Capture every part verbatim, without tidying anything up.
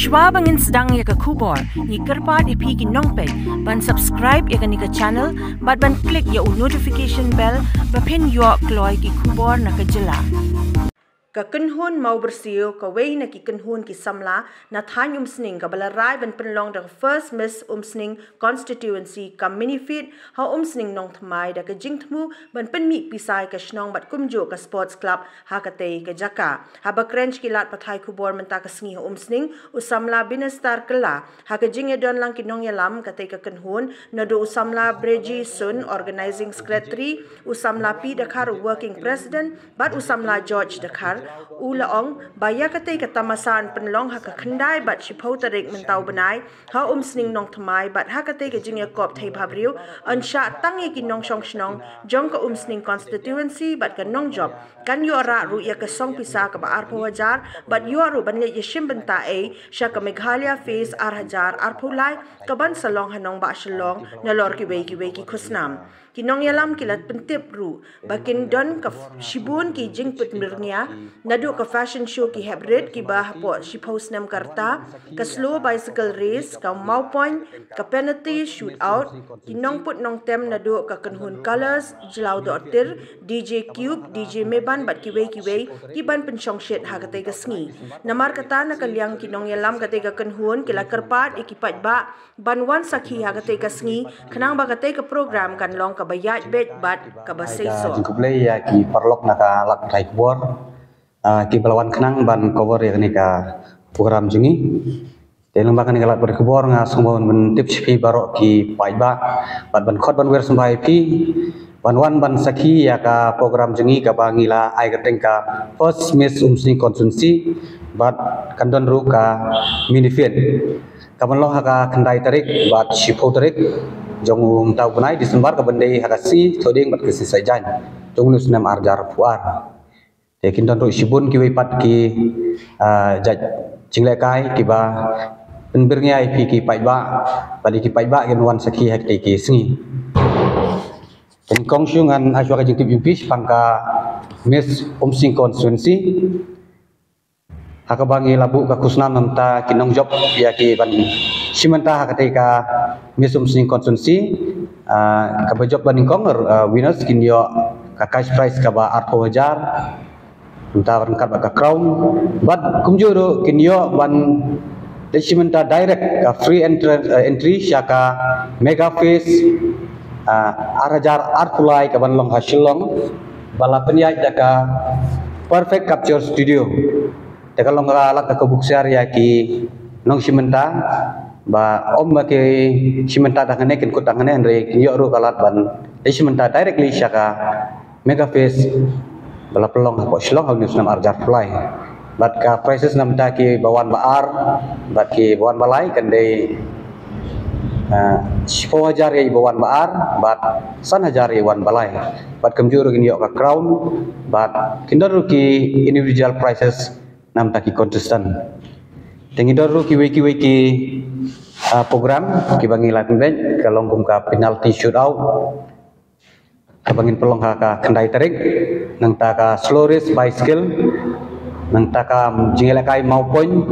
Shwa ba ngin sdang ïa ka khubor, ngi kyrpad ïa phi ki nongpeit ban subscribe ïa kane ka channel bad ban click ïa u notification bell ba phin ïoh kloi ki khubor na ka jylla. Ka kynhun Mawbyrsiew, kawei na ki kynhun ki samla na thaiñ Umsning, kaba la rai ban pynlong da ka First Miss Umsning Constituency, ka Minifit, ha Umsning Nongthymmai, da ka jingthmu ban pynmih pisa ïa ka shnong bad kumjuh ka Sports Club ha katei ka jaka. Haba kren sha ki lad pathai khubor mynta ka sngi ha Umsning, u samla Binestar Kylla, ha ka jingïadon lang ki nongïalam katei ka kynhun, naduh u samla Breji Sun, Organizing Secretary, u samla P Dkhar, Working President, bad u samla George Dkhar, u la ong ba ïa katei ka tamasa yn pynlong ha ka khyndai bad shiphew tarik mynta u bnai ha Umsning Nongthymmai, bad ha katei ka jingïakop thei bhabriew yn shah tang ïa ki nongshong shnong jong ka Umsning Constituency bad ka nongjop kan ïoh rah ruh ïa ka song pisa kaba arphew hajar, bad ïoh ruh ban leit ïashim bynta ei sha ka Meghalaya Fest ar hajar arphew lai, kaban sa long ha nongbah Shillong nalor kiwei kiwei ki khusnam. Ki nongïalam ki la pyntip ruh ba kin don ka f-, shibun ki jingpynbyrngia, naduh ka fashion show ki hep rit kiba hapoh shiphew snem ka rta, ka slow bicycle race, ka mawpoiñ, ka penalty shootout, ki nongput nongtem naduh ka kynhun Colours, Jyllaw Dohtir, D J Cube, D J Meban bad kiwei kiwei kiban pynshongshit ha katei ka sngi. Namar kata, na ka liang ki nongïalam katei ka kynhun ki la kyrpad ïa ki paidbah ban wan sakhi ha katei ka sngi, khnang ba katei ka program kan long kaba ïaid beit bad kaba seisoh. Jingkhublei ïa ki paralok na ka lad pathai khubor, ah, kiba la wan khnang ban cover ïa kane ka program jong ngi. Te lyngba kane ka lad pathai khubor nga sngewbha ban pyntip sha phi baroh ki paidbah bad ban khot ban wer sngewbha ïa phi ban wan ban sakhi ïa ka program jong ngi kaba ngi la ai kyrteng ka First Miss Umsning Constituency, bad kan don ruh ka Minifit kaban long ha ka khyndai tarik bad shiphew tarik jong mynta u bnai December, kaban dei ha ka sngi Thohdieng bad ka sngi Saitjaiñ jong une u snem ar hajar arphew ar. Te kin don ruh shibun kiwei pat ki, ah, jait jinglehkai kiba pynbyrngia ïa phi ki paidbah, bad ïa ki paidbah kin wan sakhi ha kitei ki sngi. Te nyngkong shuh ngan ai shuwa ka jingtip jong phi shaphang ka Miss Umsning Constituency. Ha kaba ngi la buh ka khusnam namar ki nongjop ïa ki ban shim bynta ha katei ka Miss Umsning Constituency, ah, kaba jop ba nyngkong, ah, winners kin ïoh ka cash prize kaba arphew hajar, namar ryngkat bad ka crown, bad kumjuh ruh kin ïoh ban leit shim bynta direct, ka free entry, eh, entry sha ka Mega Fest, ah, ar hajar arphew lai kaban long ha Shillong, ba la pynïaid da ka Perfect Capture Studio. Te ka long ka lad ka khubor ïa ki nongshim bynta ba ym ba ki shim bynta tang hangne, kin kut tang hangne, hynrei kin ïoh ruh ka lad ban leit shim bynta directly sha ka Mega Fest ba la pynlong hapoh Shillong ha une u snem ar hajar arphew lai. Bad ka prizes namar ki ba wan ba ar bad ki ba wan ba lai kan dei, ah, shiphew hajar ïa i ba wan ba ar bad san hajar ïa i wan ba lai. Bad kumjuh ruh kin ïoh ka crown bad kin don ruh ki individual prizes namar ki contestant. Te ngi don ruh kiwei kiwei ki, ah, program kiba ngi la pynbeit, ka long kum ka penalty shootout kaba ngin pynlong ha ka khyndai tarik, nangta ka slow race bicycle, nangta ka jingïalehkai mawpoiñ,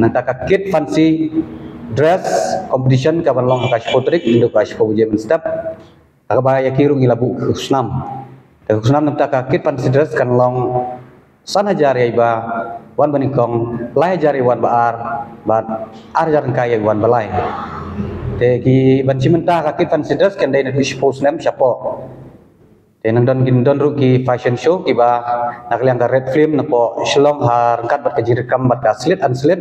nangta ka kid fancy dress competition kaban long ha ka shiphew tarik, naduh ka shiphew baje mynstep. Ha kaba ïa ki ruh ngi la buh ka khusnam. Te ka khusnam namar ka kid fancy dress kan long san hajar ïa i ba wan ba nyngkong, lai hajar ïa i wan ba ar, bad ar hajar tyngka ïa i wan ba lai. Te ki ban shim bynta ha ka kid fancy dress kan dei naduh shiphew snem shapoh. Te nang don, kin don ruh ki fashion show kiba na ka liang ka Red Film napoh Shillong ha ryngkat bad ka jingïakynduh bad ka Slit Unslit.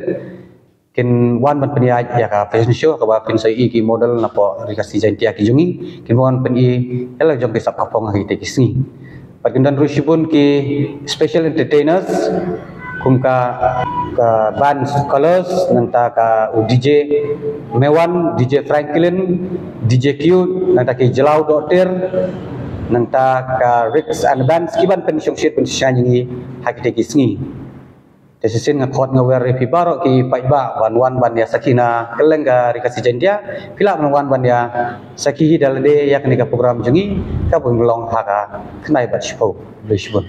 Kin wan ban pynïaid ïa ka fashion show kaba phin sa ïohi ki model napoh Ri Khasi Jaiñtia ki jong ngi, kin wan pyn-i ïa la jong ki sap ka phong ha kitei ki sngi. Bad kin don ruh shibun ki special entertainers kum ka, ka band Colours, nangta ka u D J Mewan, D J Franklin, D J Cute, nangta ki Jyllaw Dohtir, nangta ka Rigs and Bands, kiban pynshongshit pynshngaiñ ïa ngi ha kitei ki sngi. Te shisien nga khot nga wer ïa phi baroh ki paidbah ban wan ban ïa sakhi na kylleng ka Ri Khasi Jaiñtia, phi lah ban wan ban ïa sakhi hi da lade ïa kane ka program jong ngi kaba long ha ka khyndai bad shiphew. Khublei shibun.